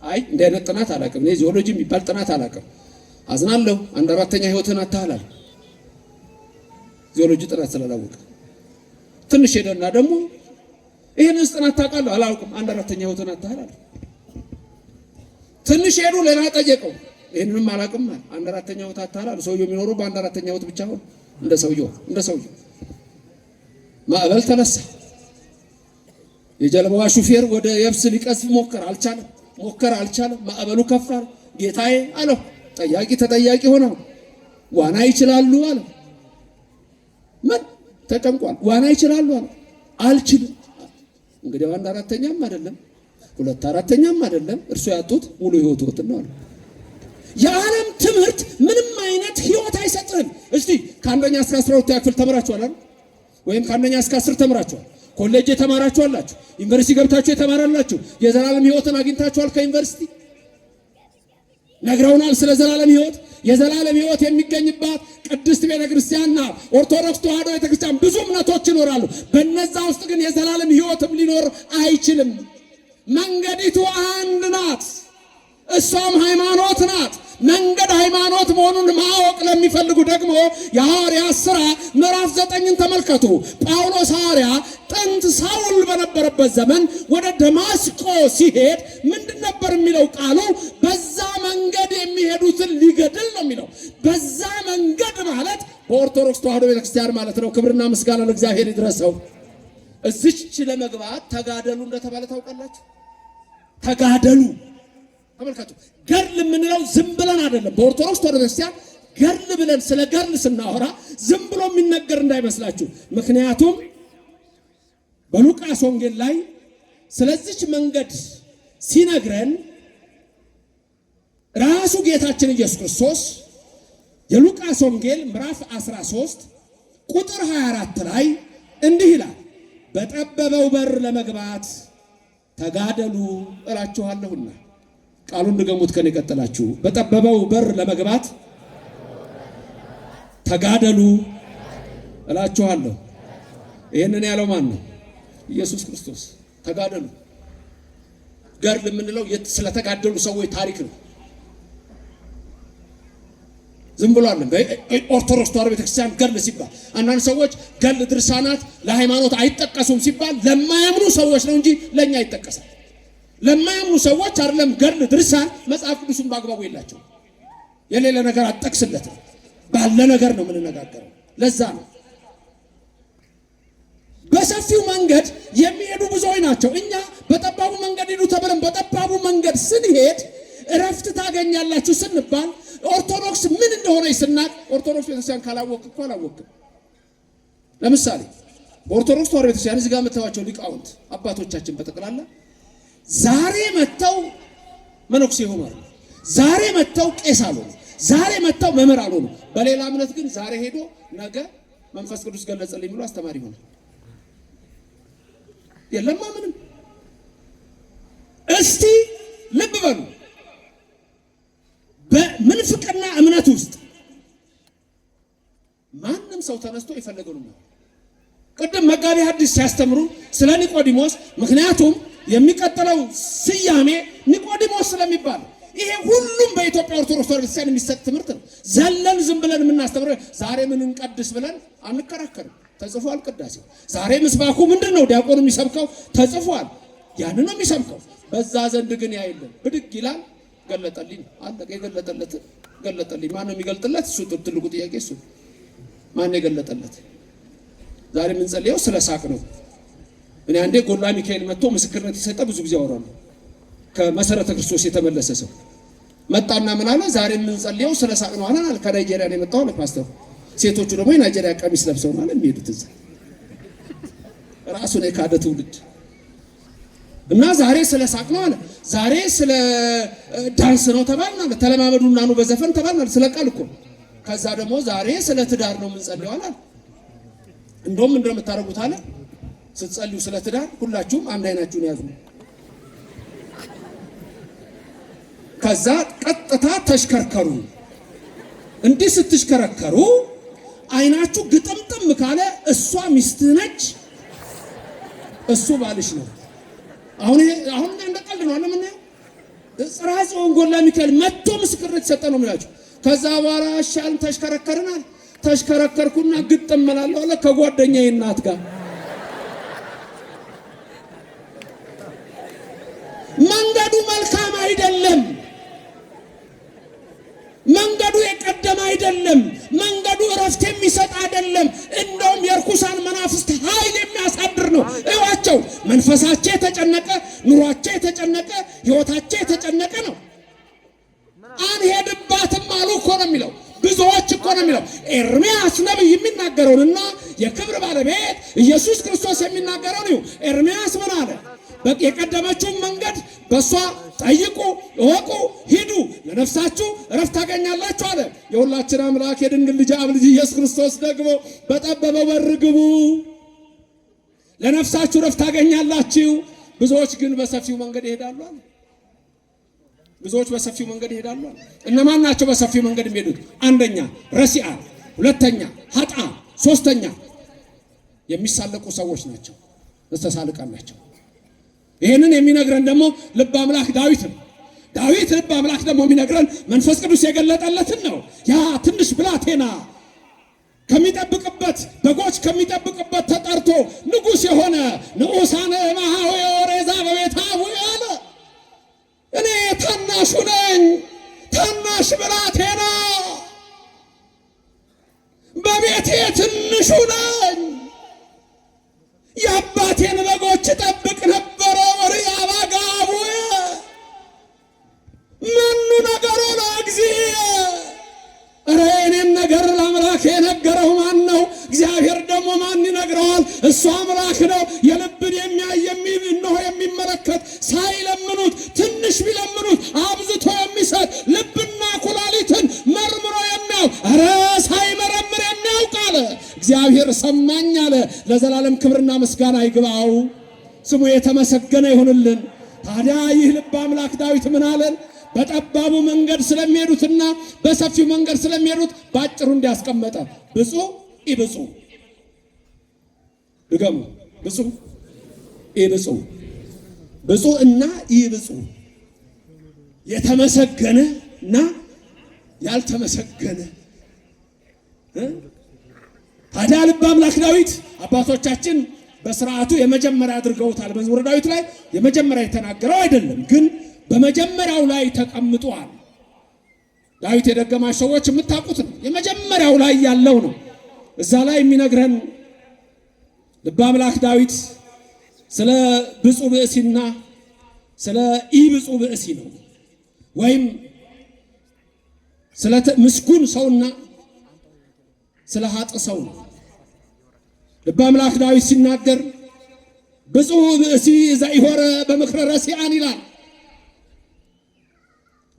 አይ እንዲህ አይነት ጥናት አላውቅም፣ እኔ ዚኦሎጂ የሚባል ጥናት አላውቅም። አዝናለሁ፣ አንድ አራተኛ ህይወትህን አጥተሃል። ዚኦሎጂ ጥናት ስላላወቀ ትንሽ ሄደና ደግሞ ይህንን ጥናት ታውቃለህ? አላውቅም። አንድ አራተኛ ህይወትህን አጥተሃል አለ። ትንሽ ሄዱ፣ ሌላ ጠየቀው። ይህንንም አላውቅም አለ። አንድ አራተኛ ህይወት አጥተሃል አለ። ሰውየው የሚኖረው በአንድ አራተኛ ህይወት ብቻ ሆነ። እንደ ሰውየው ማዕበል ተነሳ። የጀልባዋ ሹፌር ወደ የብስ ሊቀዝፍ ሞከረ፣ አልቻለም። ሞከረ፣ አልቻለም። ማዕበሉ ከፍ አለ። ጌታዬ አለው። ጠያቂ ተጠያቂ ሆነው ዋና ይችላሉ አለ። ምን ተጨንቋል። ዋና ይችላሉ አለ። አልችልም። እንግዲህ አንድ አራተኛም አይደለም፣ ሁለት አራተኛም አይደለም፣ እርሱ ያጡት ሙሉ ህይወትዎትን ነው አለ። የዓለም ትምህርት ምንም አይነት ህይወት አይሰጥህም። እስቲ ከአንደኛ እስከ 12ኛ ክፍል ተምራችኋል አይደል? ወይም ከአንደኛ እስከ 10 ተምራችኋል። ኮሌጅ የተማራችሁ አላችሁ። ዩኒቨርሲቲ ገብታችሁ የተማራላችሁ የዘላለም ህይወትን አግኝታችኋል። ከዩኒቨርሲቲ ነግረውናል ስለ ዘላለም ህይወት። የዘላለም ህይወት የሚገኝባት ቅድስት ቤተ ክርስቲያን ናት። ኦርቶዶክስ ተዋሕዶ ቤተ ክርስቲያን። ብዙ እምነቶች ይኖራሉ። በነዛ ውስጥ ግን የዘላለም ህይወትም ሊኖር አይችልም። መንገዲቱ አንድ ናት። እሷም ሃይማኖት ናት። መንገድ ሃይማኖት መሆኑን ማወቅ ለሚፈልጉ ደግሞ የሐዋርያት ሥራ ምዕራፍ 9ን ተመልከቱ። ጳውሎስ ሐዋርያ ጥንት ሳውል በነበረበት ዘመን ወደ ደማስቆ ሲሄድ ምንድን ነበር የሚለው ቃሉ? በዛ መንገድ የሚሄዱትን ሊገድል ነው የሚለው። በዛ መንገድ ማለት በኦርቶዶክስ ተዋሕዶ ቤተክርስቲያን ማለት ነው። ክብርና ምስጋና ለእግዚአብሔር ይድረሰው። እዚች ለመግባት ተጋደሉ እንደተባለ ታውቃላችሁ። ተጋደሉ። ተመልከቱ። ገድል የምንለው ዝም ብለን አይደለም። በኦርቶዶክስ ተዋሕዶ ቤተክርስቲያን ገድል ብለን ስለ ገድል ስናወራ ዝም ብሎ የሚነገር እንዳይመስላችሁ። ምክንያቱም በሉቃስ ወንጌል ላይ ስለዚች መንገድ ሲነግረን ራሱ ጌታችን ኢየሱስ ክርስቶስ የሉቃስ ወንጌል ምዕራፍ 13 ቁጥር 24 ላይ እንዲህ ይላል፣ በጠበበው በር ለመግባት ተጋደሉ እላችኋለሁና። ቃሉን ድገሙት ከኔ ቀጥላችሁ። በጠበበው በር ለመግባት ተጋደሉ እላችኋለሁ። ይህንን ያለው ማን ነው? ኢየሱስ ክርስቶስ። ተጋደሉ። ገድል የምንለው ስለተጋደሉ ሰዎች ታሪክ ነው። ዝም ብሎ አለ። በኦርቶዶክስ ተዋሕዶ ቤተክርስቲያን ገድል ሲባል አንዳንድ ሰዎች ገድል ድርሳናት ለሃይማኖት አይጠቀሱም ሲባል ለማያምኑ ሰዎች ነው እንጂ ለእኛ ይጠቀሳል። ለማያምኑ ሰዎች አይደለም ገድል ድርሳን፣ መጽሐፍ ቅዱስን በአግባቡ የላቸውም። የሌለ ነገር አትጠቅስለትም። ባለ ነገር ነው የምንነጋገረው። ለዛ ነው በሰፊው መንገድ የሚሄዱ ብዙዎች ናቸው። እኛ በጠባቡ መንገድ ሂዱ ተብለን በጠባቡ መንገድ ስንሄድ እረፍት ታገኛላችሁ ስንባል ኦርቶዶክስ ምን እንደሆነ ስናቅ፣ ኦርቶዶክስ ቤተክርስቲያን ካላወቅ እኮ አላወቅም። ለምሳሌ በኦርቶዶክስ ተዋሕዶ ቤተክርስቲያን እዚህ ጋር የምታዩዋቸው ሊቃውንት አባቶቻችን በጠቅላላ ዛሬ መጥተው መነኩሴ ይሆናሉ። ዛሬ መጥተው ቄስ አልሆኑ። ዛሬ መጥተው መምህር አልሆኑ። በሌላ እምነት ግን ዛሬ ሄዶ ነገ መንፈስ ቅዱስ ገለጸልኝ ብሎ አስተማሪ ይሆናል። የለማ ምንም። እስቲ ልብ በሉ። በምንፍቅና እምነት ውስጥ ማንም ሰው ተነስቶ የፈለገው ነው። ቅድም መጋቤ ሐዲስ ሲያስተምሩ ስለ ኒቆዲሞስ፣ ምክንያቱም የሚቀጥለው ስያሜ ኒቆዲሞስ ስለሚባል ይሄ ሁሉም በኢትዮጵያ ኦርቶዶክስ ተዋሕዶ ቤተክርስቲያን የሚሰጥ ትምህርት ነው። ዘለን ዝም ብለን የምናስተምረው ዛሬ ምን እንቀድስ ብለን አንከራከርም። ተጽፏል። ቅዳሴው ዛሬ ምስባኩ ምንድን ነው? ዲያቆኑ የሚሰብከው ተጽፏል። ያንን ነው የሚሰብከው። በዛ ዘንድ ግን ያ የለም። ብድግ ይላል። ገለጠልኝ አለቀ። የገለጠለትን ገለጠልኝ። ማን ነው የሚገልጥለት? እሱ ትልቁ ጥያቄ እሱ። ማን ነው የገለጠለት? ዛሬ የምንጸልየው ስለ ሳቅ ነው። እኔ አንዴ ጎላ ሚካኤል መጥቶ ምስክርነት የሰጠ ብዙ ጊዜ አወራለሁ። ከመሰረተ ክርስቶስ የተመለሰ ሰው መጣና ምን አለ? ዛሬ የምንጸልየው ስለ ሳቅ ነው አለ። ከናይጄሪያ ነው የመጣው አለ ፓስተሩ። ሴቶቹ ደግሞ የናይጄሪያ ቀሚስ ለብሰው ነው አለ የሚሄዱት እዛ። ራሱን የካደ ትውልድ እና ዛሬ ስለ ሳቅ ነው አለ። ዛሬ ስለ ዳንስ ነው ተባልን አለ። ተለማመዱና ኑ በዘፈን ተባልን አለ። ስለ ቃል እኮ። ከዛ ደግሞ ዛሬ ስለ ትዳር ነው የምንጸልየው አለ። እንደውም ምንድነው የምታደርጉት አለ፣ ስትጸልዩ ስለ ትዳር ሁላችሁም አንድ አይናችሁን ያዙ። ከዛ ቀጥታ ተሽከርከሩ። እንዲህ ስትሽከረከሩ አይናችሁ ግጥምጥም ካለ እሷ ሚስትህ ነች፣ እሱ ባልሽ ነው። አሁን አሁን እንደ ቀልድ ነው አለ ምን ጽርሐ ጽዮን ጎላ ሚካኤል መጥቶ ምስክርነት ሰጠ ነው የምላችሁ። ከዛ በኋላ ሻል ተሽከረከርናል። ተሽከረከርኩና ግጥም እላለሁ አለ ከጓደኛዬ እናት ጋር። መንገዱ መልካም አይደለም። መንገዱ የቀደመ አይደለም። መንገዱ እረፍት የሚሰጥ አይደለም። እንደውም የርኩሳን መናፍስት ኃይል የሚያሳድር ነው። እዩዋቸው። መንፈሳቸው የተጨነቀ፣ ኑሯቸው የተጨነቀ፣ ሕይወታቸው የተጨነቀ ነው። አንሄድባትም አሉ እኮ ነው የሚለው። ብዙዎች እኮ ነው የሚለው። ኤርሚያስ ነብይ የሚናገረውንና የክብር ባለቤት ኢየሱስ ክርስቶስ የሚናገረውን እዩ። ኤርሚያስ ምን አለ? የቀደመችውን መንገድ በእሷ ጠይቁ፣ እወቁ፣ ሂዱ፣ ለነፍሳችሁ እረፍት ታገኛላችሁ አለ። የሁላችን አምላክ የድንግል ልጅ አብ ልጅ ኢየሱስ ክርስቶስ ደግሞ በጠበበው በር ግቡ፣ ለነፍሳችሁ እረፍት ታገኛላችሁ። ብዙዎች ግን በሰፊው መንገድ ይሄዳሉ አለ። ብዙዎች በሰፊው መንገድ ይሄዳሉ አለ። እነማን ናቸው በሰፊው መንገድ የሚሄዱት? አንደኛ ረሲአን፣ ሁለተኛ ኃጥአን፣ ሶስተኛ የሚሳለቁ ሰዎች ናቸው፣ ተሳልቃን ናቸው። ይህንን የሚነግረን ደግሞ ልበ አምላክ ዳዊት ነው። ዳዊት ልበ አምላክ ደግሞ የሚነግረን መንፈስ ቅዱስ የገለጠለትን ነው። ያ ትንሽ ብላቴና ከሚጠብቅበት በጎች ከሚጠብቅበት ተጠርቶ ንጉሥ የሆነ ንዑሳነ እምአኀው ወሬዛ በቤተ አቡየ አለ። እኔ ታናሹ ነኝ፣ ታናሽ ብላቴና፣ በቤቴ ትንሹ ነኝ። የአባቴን በጎች እጠብቅ ነበረ። ወርያ አባጋቡየ መኑ ነገሮ ለእግዚእ። ኧረ የእኔን ነገር ለአምላክ የነገረው ማን ነው? እግዚአብሔር ደግሞ ማን ይነግረዋል? እሱ አምላክ ነው። የልብን የሚያይ እነሆ የሚመለከት፣ ሳይለምኑት ትንሽ ቢለምኑት አብዝቶ የሚሰጥ፣ ልብና ኩላሊትን መርምሮ የሚያውቅ፣ ኧረ ሳይመረምር የሚያውቅ አለ። እግዚአብሔር ሰማኝ አለ። ለዘላለም ክብርና ምስጋና ይግባው፣ ስሙ የተመሰገነ ይሁንልን። ታዲያ ይህ ልበ አምላክ ዳዊት ምን አለን? በጠባቡ መንገድ ስለሚሄዱትና በሰፊው መንገድ ስለሚሄዱት ባጭሩ እንዲያስቀመጠ ብፁዕ ኢብፁዕ፣ ድገሙ። ብፁዕ ኢብፁዕ፣ ብፁዕ እና ኢብፁዕ፣ የተመሰገነ እና ያልተመሰገነ። ታዲያ ልበ አምላክ ዳዊት አባቶቻችን በስርዓቱ የመጀመሪያ አድርገውታል። መዝሙረ ዳዊት ላይ የመጀመሪያ የተናገረው አይደለም፣ ግን በመጀመሪያው ላይ ተቀምጧል። ዳዊት የደገማቸው ሰዎች የምታውቁት ነው። የመጀመሪያው የመጀመሪያው ላይ ያለው ነው። እዛ ላይ የሚነግረን ልበ አምላክ ዳዊት ስለ ብፁዕ ብእሲና ስለ ኢብፁዕ ብእሲ ነው። ወይም ስለ ምስጉን ሰውና ስለ ሀጥ ሰው ነው። ልበ አምላክ ዳዊት ሲናገር ብፁዕ ብእሲ ዘኢሖረ በምክረ ረሲአን ይላል።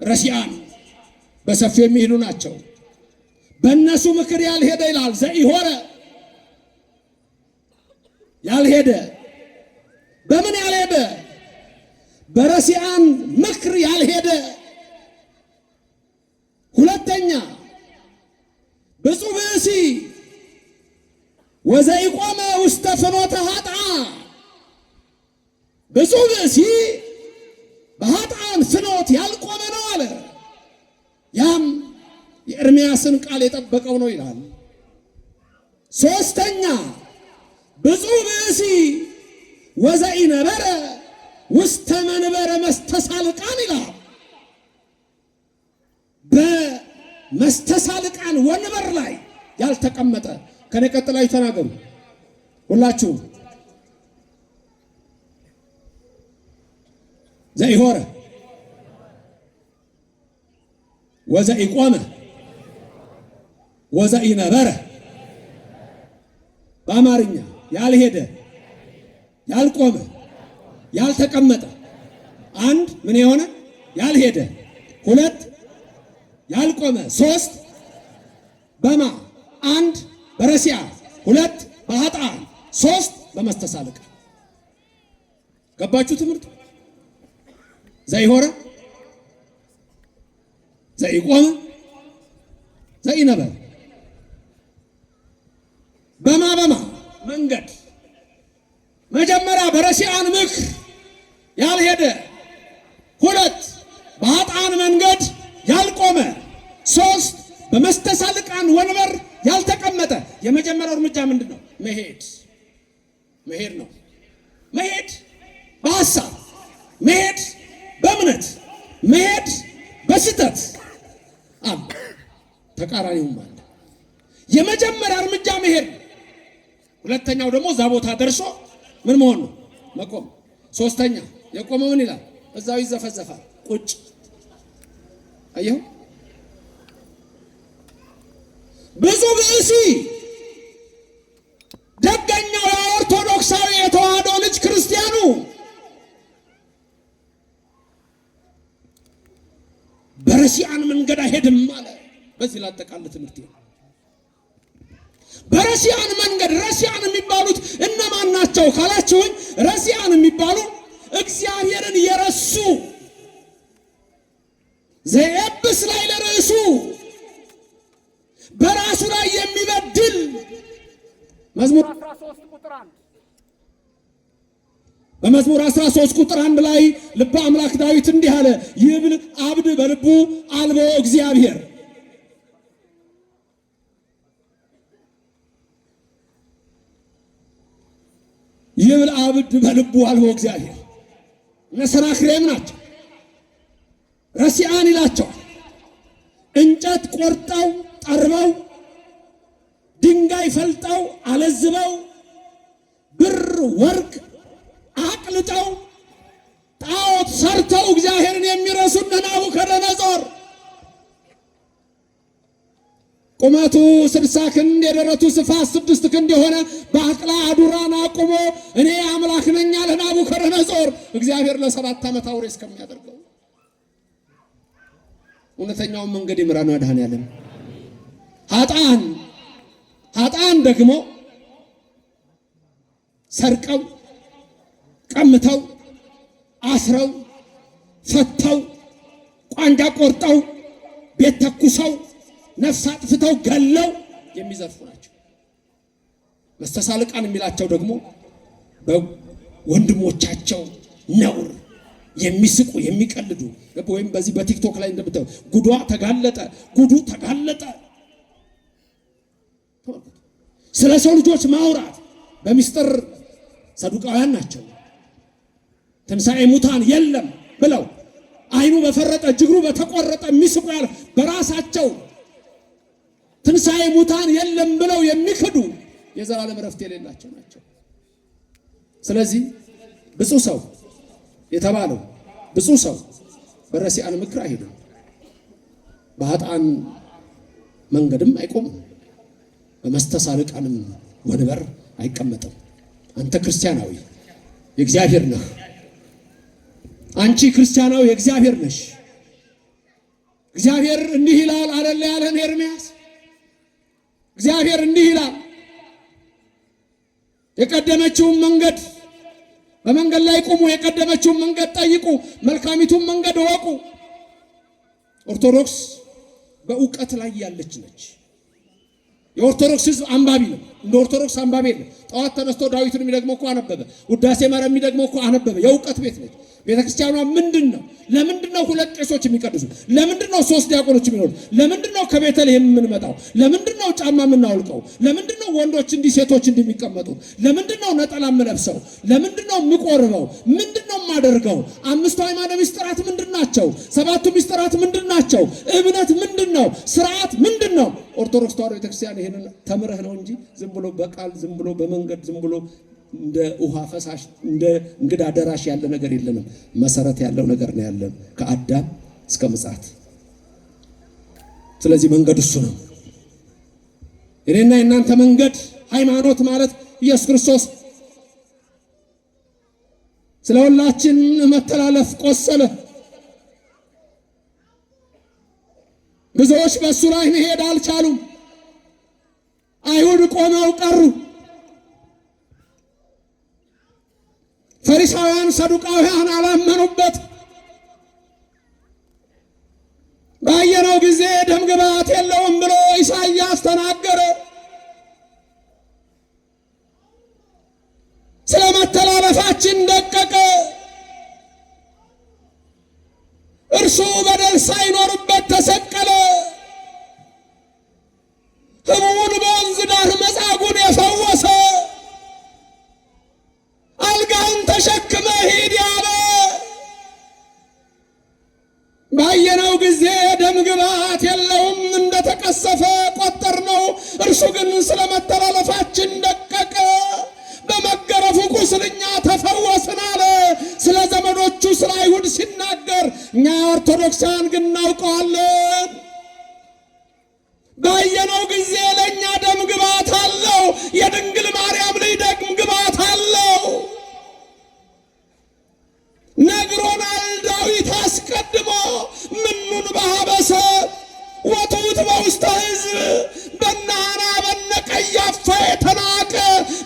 ረሲአን በሰፊው የሚሄዱ ናቸው። በእነሱ ምክር ያልሄደ ይላል። ዘኢሖረ ያልሄደ በምን ያልሄደ? በረሲአን ምክር ያልሄደ። ሁለተኛ ብፁዕ ብእሲ ወዘኢቆመ ውስተ ፍኖተ ኃጥአ፣ ብፁዕ ብእሲ በኃጥአን ፍኖት ያልቆመ ነው አለ። ያም የኤርምያስን ቃል የጠበቀው ነው ይላል። ሶስተኛ ብፁዕ ብእሲ ወዘኢነበረ ውስተ መንበረ መስተሳልቃን ይላል። በመስተሳልቃን ወንበር ላይ ያልተቀመጠ። ከኔ ቀጥላችሁ ተናገሩ ሁላችሁም። ዘኢሖረ ወዘኢቆመ ወዘኢነበረ፣ በአማርኛ ያልሄደ፣ ያልቆመ፣ ያልተቀመጠ። አንድ ምን የሆነ? ያልሄደ፣ ሁለት ያልቆመ፣ ሶስት በማ አንድ በረሲያ፣ ሁለት በኃጥአን፣ ሶስት በመስተሳልቅ። ገባችሁ ትምህርቱ? ዘኢሖረ፣ ዘኢቆመ፣ ዘኢነበረ በማ መንገድ መጀመሪያ በረሲአን ምክር ያልሄደ፣ ሁለት በኃጥአን መንገድ ያልቆመ፣ ሶስት በመስተሳልቃን ወንበር ያልተቀመጠ። የመጀመሪያው እርምጃ ምንድን ነው? መሄድ መሄድ ነው። መሄድ በሐሳብ፣ መሄድ በእምነት፣ መሄድ በስተት አለ፣ ተቃራኒውም አለ። የመጀመሪያ እርምጃ መሄድ ነው። ሁለተኛው ደግሞ እዛ ቦታ ደርሶ ምን መሆን ነው? መቆም። ሶስተኛ የቆመው ምን ይላል? እዛው ይዘፈዘፋል። ቁጭ። አየሁ። ብፁዕ ብእሲ ደገኛው የኦርቶዶክሳዊ የተዋህዶ ልጅ ክርስቲያኑ በረሲአን መንገድ አይሄድም አለ። በዚህ ላጠቃል ትምህርት። በረሲያን መንገድ፣ ረሲያን የሚባሉት እነማን ናቸው ካላችሁኝ፣ ረሲያን የሚባሉ እግዚአብሔርን የረሱ፣ ዘየብስ ላይ ለርዕሱ በራሱ ላይ የሚበድል፣ መዝሙር 13 ቁጥር 1። በመዝሙር 13 ቁጥር 1 ላይ ልበ አምላክ ዳዊት እንዲህ አለ፣ ይብል አብድ በልቡ አልቦ እግዚአብሔር። ይብል አብድ በልቡ አልቦ እግዚአብሔር። እነ ሰናክሬም ናቸው፣ ረሲአን ይላቸዋል። እንጨት ቆርጠው ጠርበው፣ ድንጋይ ፈልጠው አለዝበው፣ ብር ወርቅ አቅልጠው ጣዖት ሰርተው እግዚአብሔርን የሚረሱ እነ ናቡከደነጾር፣ ቁመቱ 60 ክንድ የደረቱ ስፋት 6 ክንድ የሆነ በአቅላ አዱራን አቁሞ እኔ አምላክ ነኝ አለ ናቡከደነጾር። እግዚአብሔር ለ7 ዓመት አውሬ እስከሚያደርገው እውነተኛውን መንገድ ይምራን መድኃኔዓለም። ኃጥአን ኃጥአን ደግሞ ሰርቀው፣ ቀምተው፣ አስረው፣ ፈተው፣ ቋንጃ ቆርጠው፣ ቤት ተኩሰው፣ ነፍስ አጥፍተው ገለው የሚዘርፉ ናቸው። መስተሳልቃን የሚላቸው ደግሞ በወንድሞቻቸው ነውር የሚስቁ፣ የሚቀልዱ፣ ወይም በዚህ በቲክቶክ ላይ እንደምታዩ ጉዷ ተጋለጠ፣ ጉዱ ተጋለጠ። ስለ ሰው ልጆች ማውራት በሚስጥር ሰዱቃውያን ናቸው። ትንሣኤ ሙታን የለም ብለው አይኑ በፈረጠ እግሩ በተቆረጠ የሚስቁ ያለ በራሳቸው ትንሣኤ ትንሣኤ ሙታን የለም ብለው የሚክዱ የዘላለም እረፍት የሌላቸው ናቸው። ስለዚህ ብፁዕ ሰው የተባለው ብፁዕ ሰው በረሲዓን ምክር አይሄድም፣ በኃጥአን መንገድም አይቆምም፣ በመስተሳልቃንም ወንበር አይቀመጥም። አንተ ክርስቲያናዊ የእግዚአብሔር ነህ። አንቺ ክርስቲያናዊ የእግዚአብሔር ነሽ። እግዚአብሔር እንዲህ ይላል አደለ ያለን ኤርምያስ? እግዚአብሔር እንዲህ ይላል፣ የቀደመችውን መንገድ በመንገድ ላይ ቁሙ፣ የቀደመችውን መንገድ ጠይቁ፣ መልካሚቱን መንገድ እወቁ። ኦርቶዶክስ በእውቀት ላይ ያለች ነች። የኦርቶዶክስ ሕዝብ አንባቢ ነው። እንደ ኦርቶዶክስ አንባቢ የለም። ጠዋት ተነስቶ ዳዊትን የሚደግመው እኮ አነበበ፣ ውዳሴ ማርያም የሚደግመው እኮ አነበበ። የእውቀት ቤት ነች። ቤተክርስቲያኗ ምንድን ነው? ለምንድን ነው ሁለት ቄሶች የሚቀድሱ? ለምንድን ነው ሶስት ዲያቆኖች የሚኖሩት? ለምንድን ነው ከቤተልሔም የምንመጣው? ለምንድን ነው ጫማ የምናወልቀው? ለምንድን ነው ወንዶች እንዲህ ሴቶች እንዲህ የሚቀመጡት? ለምንድን ነው ነጠላ የምለብሰው? ለምንድን ነው የምቆርበው? ምንድን ነው የማደርገው? አምስቱ አዕማደ ምስጢራት ምንድን ናቸው? ሰባቱ ምስጢራት ምንድን ናቸው? እምነት ምንድን ነው? ስርዓት ምንድን ነው? ኦርቶዶክስ ተዋሕዶ ቤተክርስቲያን ይሄንን ተምረህ ነው እንጂ ዝም ብሎ በቃል ዝም ብሎ በመንገድ ዝም ብሎ እንደ ውሃ ፈሳሽ እንደ እንግዳ ደራሽ ያለ ነገር የለንም። መሰረት ያለው ነገር ነው ያለን ከአዳም እስከ ምጽአት። ስለዚህ መንገድ እሱ ነው። የኔና የእናንተ መንገድ ሃይማኖት ማለት ኢየሱስ ክርስቶስ ስለ ሁላችን መተላለፍ ቆሰለ። ብዙዎች በእሱ ላይ መሄድ አልቻሉም። አይሁድ ቆመው ቀሩ። ፈሪሳውያን፣ ሰዱቃውያን አላመኑበት። ባየነው ጊዜ ደም ግባት የለውም ብሎ ኢሳይያስ ተናገረ። ስለ መተላለፋችን ደቀቀ። እርሱ በደል ሳይኖርበት ተሰቀለ። ሕሙሙን በወንዝ ዳር መጻጉዕን የፈወሰ አልጋውን ተሸክመ ሂድ ያለ ባየነው ጊዜ ደም ግባት የለውም እንደተቀሰፈ ቆጠርነው። እርሱ ግን ስለ መተላለፋችን ደቀቀ፣ በመገረፉ ቁስል እኛ ተፈወስን አለ። ስለ ዘመዶቹ ስለ አይሁድ ሲናገር እኛ ኦርቶዶክሳውያን ግን እናውቀዋለን። ባየነው ጊዜ ለእኛ ደም ግባት አለው። የድንግል ማርያም ልጅ ደም ግባት አለው ነግሮናል። ዳዊት አስቀድሞ ምኑን በሀበሰ ወትሑት በውስተ ሕዝብ በነ ሐና በነ ቀያፋ የተናቀ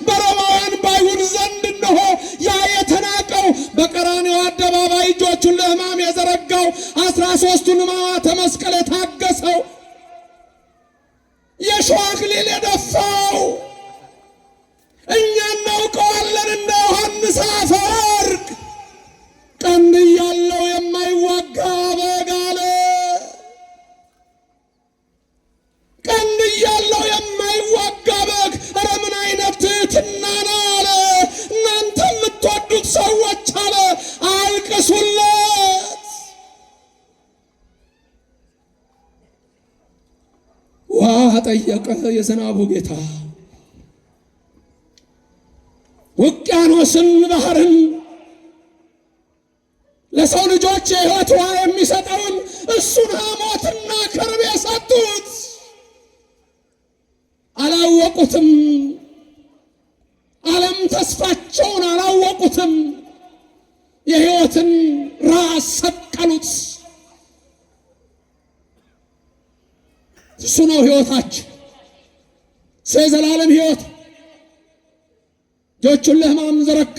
በሮማውያን ባይሁድ ዘንድ እነሆ ያ የተናቀው በቀራንዮ አደባባይ እጆቹን ለሕማም የዘረጋው 13ቱን ሕማማተ መስቀል የታገሰው የሾህ አክሊል የደፋው እኛ እናውቀዋለን እንደ ዮሐንስ አፈወርቅ ቀንድ ያለው የማይዋጋ በግ አለ። ቀንድ ያለው የማይዋጋ በግ፣ ኧረ ምን አይነት ትሕትና ነው አለ። እናንተ የምትወዱት ሰዎች አለ አልቅሱለት። ውሃ ጠየቀ የዝናቡ ጌታ ውቅያኖስን ባህርን ለሰው ልጆች የሕይወት ውሃ የሚሰጠውን እሱን ሐሞትና ከርቤ ሰጡት። አላወቁትም። ዓለም ተስፋቸውን አላወቁትም። የሕይወትን ራስ ሰቀሉት። እሱ ነው ሕይወታችን፣ እሱ የዘላለም ሕይወት። እጆቹን ለሕማም ዘረጋ።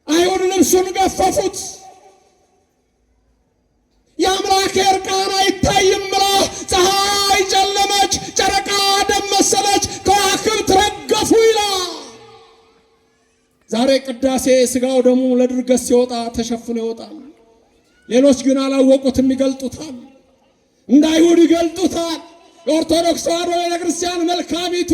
አይሁድ ልብሱን ገፈፉት። የአምላክ እርቃን አይታይም ብላ ፀሐይ ጨለመች፣ ጨረቃ ደም መሰለች፣ ከዋክብት ረገፉ ይላል። ዛሬ ቅዳሴ ስጋው ደሙ ለድርገት ሲወጣ ተሸፍኖ ይወጣል። ሌሎች ግን አላወቁትም፣ ይገልጡታል። እንደ አይሁድ ይገልጡታል። የኦርቶዶክስ ተዋሕዶ ቤተክርስቲያን መልካሚቱ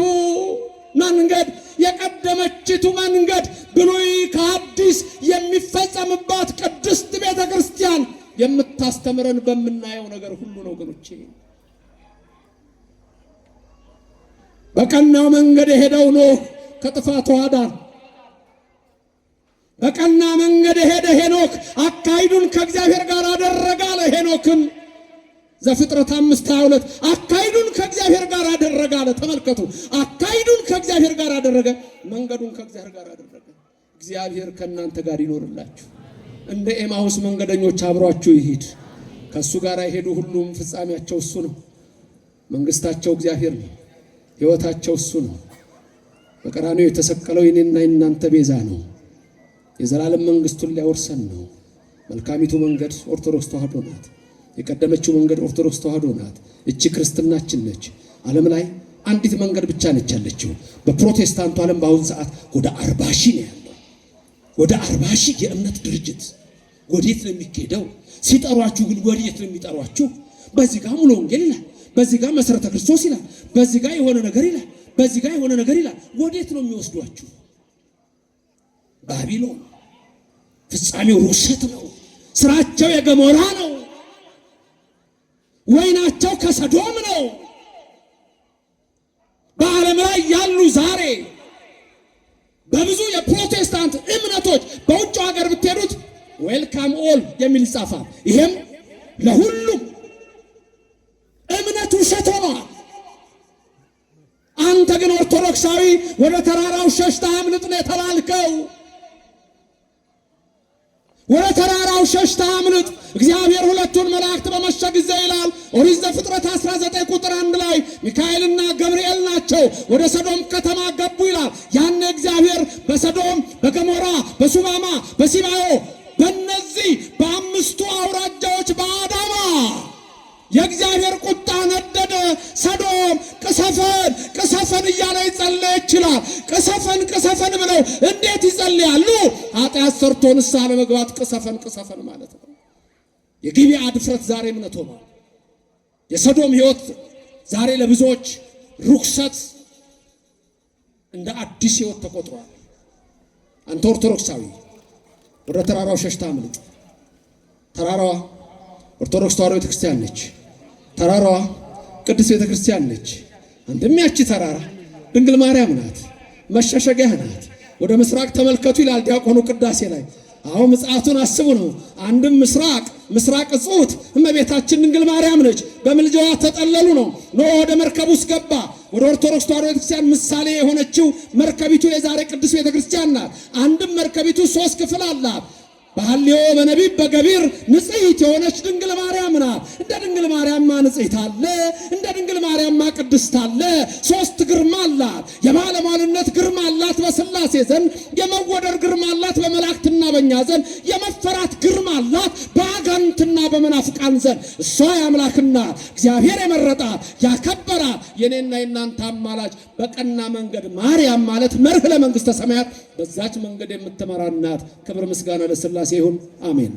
መንገድ የቀደመችቱ መንገድ ብሉይ ከሐዲስ የሚፈጸምባት ቅድስት ቤተ ክርስቲያን የምታስተምረን በምናየው ነገር ሁሉ ነው ወገኖቼ። በቀናው መንገድ የሄደው ኖህ ከጥፋት ውሃ ዳነ። በቀና መንገድ የሄደ ሄኖክ አካሂዱን ከእግዚአብሔር ጋር አደረገ አለ። ሄኖክን ዘፍጥረት 5:22 አካሂዱን ከእግዚአብሔር ጋር አደረገ አለ። ተመልከቱ፣ አካሂዱን ከእግዚአብሔር ጋር አደረገ፣ መንገዱን ከእግዚአብሔር ጋር አደረገ። እግዚአብሔር ከእናንተ ጋር ይኖርላችሁ። እንደ ኤማሁስ መንገደኞች አብሯችሁ ይሂድ። ከእሱ ጋር የሄዱ ሁሉም ፍጻሜያቸው እሱ ነው። መንግስታቸው እግዚአብሔር ነው። ሕይወታቸው እሱ ነው። በቀራንዮ የተሰቀለው የኔና የእናንተ ቤዛ ነው። የዘላለም መንግስቱን ሊያወርሰን ነው። መልካሚቱ መንገድ ኦርቶዶክስ ተዋሕዶ ናት። የቀደመችው መንገድ ኦርቶዶክስ ተዋሕዶ ናት። እቺ ክርስትናችን ነች። ዓለም ላይ አንዲት መንገድ ብቻ ነች ያለችው። በፕሮቴስታንቱ ዓለም በአሁን ሰዓት ወደ 40,000 ነው ያለው። ወደ 40,000 የእምነት ድርጅት ወዴት ነው የሚካሄደው? ሲጠሯችሁ ግን ወዴት ነው የሚጠሯችሁ? በዚህ ጋር ሙሉ ወንጌል ይላል፣ በዚህ ጋር መሰረተ ክርስቶስ ይላል፣ በዚህ ጋር የሆነ ነገር ይላል፣ በዚህ ጋር የሆነ ነገር ይላል። ወዴት ነው የሚወስዷችሁ? ባቢሎን። ፍጻሜው ርኩሰት ነው። ስራቸው የገሞራ ነው። ወይናቸው ከሰዶም ነው። በዓለም ላይ ያሉ ዛሬ በብዙ የፕሮቴስታንት እምነቶች በውጭ ሀገር ብትሄዱት welcome all የሚል ይጻፋል። ይሄም ለሁሉም እምነት ውሸት ሆኗል። አንተ ግን ኦርቶዶክሳዊ ወደ ተራራው ሸሽተህ አምልጥ ነው የተባልከው። ወደ ተራራው ሸሽተህ አምልጥ። እግዚአብሔር ሁለቱን መላእክት በመሸ ጊዜ ይላል ኦሪት ዘፍጥረት 19 ቁጥር 1 ላይ ሚካኤልና ገብርኤል ናቸው ወደ ሰዶም ከተማ ገቡ ይላል። ያኔ እግዚአብሔር በሰዶም በገሞራ በሱማማ በሲባዮ በእነዚህ በአምስቱ አውራጃዎች በአዳማ የእግዚአብሔር ቁጣ ነደደ። ሰዶም ቅሰፈን ቅሰፈን እያለ ይጸልይ ይችላል። ቅሰፈን ቅሰፈን ብለው እንዴት ይጸልያሉ? ኃጢአት ሰርቶ ንስሐ ለመግባት ቅሰፈን ቅሰፈን ማለት ነው። የጊብዓ ድፍረት ዛሬ እምነት ሆኗል። የሰዶም ሕይወት ዛሬ ለብዙዎች ርኩሰት እንደ አዲስ ሕይወት ተቆጥሯል። አንተ ኦርቶዶክሳዊ ወደ ተራራው ሸሽተህ አምልጥ። ተራራዋ ኦርቶዶክስ ተዋሕዶ ቤተክርስቲያን ነች። ተራራዋ ቅድስት ቤተክርስቲያን ነች። አንተም ያቺ ተራራ ድንግል ማርያም ናት፣ መሸሸጊያህ ናት። ወደ ምስራቅ ተመልከቱ ይላል ዲያቆኑ ቅዳሴ ላይ። አሁን ምጽአቱን አስቡ ነው። አንድም ምስራቅ ምስራቅ እጹት እመቤታችን ድንግል ማርያም ነች። በምልጃዋ ተጠለሉ ነው። ኖህ ወደ መርከብ ውስጥ ገባ። ወደ ኦርቶዶክስ ተዋሕዶ ቤተክርስቲያን ምሳሌ የሆነችው መርከቢቱ የዛሬ ቅድስት ቤተክርስቲያን ናት። አንድም መርከቢቱ ሶስት ክፍል አላት። በሐልዮ በነቢብ በገቢር ንጽሕት የሆነች ድንግል ማርያም ናት። እንደ ድንግል ማርያም ማ ንጽሕት አለ? እንደ ድንግል ማርያም ማ ቅድስት አለ? ሶስት ግርማ አላት። የባለሟልነት ግርማ አላት በሥላሴ ዘንድ፣ የመወደድ ግርማ አላት በመላእክትና በእኛ ዘንድ፣ የመፈራት ግርማ አላት በአጋንንትና በመናፍቃን ዘንድ። እሷ የአምላክ እናት እግዚአብሔር የመረጣት ያከበራት የኔና የናንተ አማላጅ በቀና መንገድ ማርያም ማለት መርህ ለመንግሥተ ሰማያት በዛች መንገድ የምትመራ እናት። ክብር ምስጋና ለሥላሴ ይሁን፣ አሜን።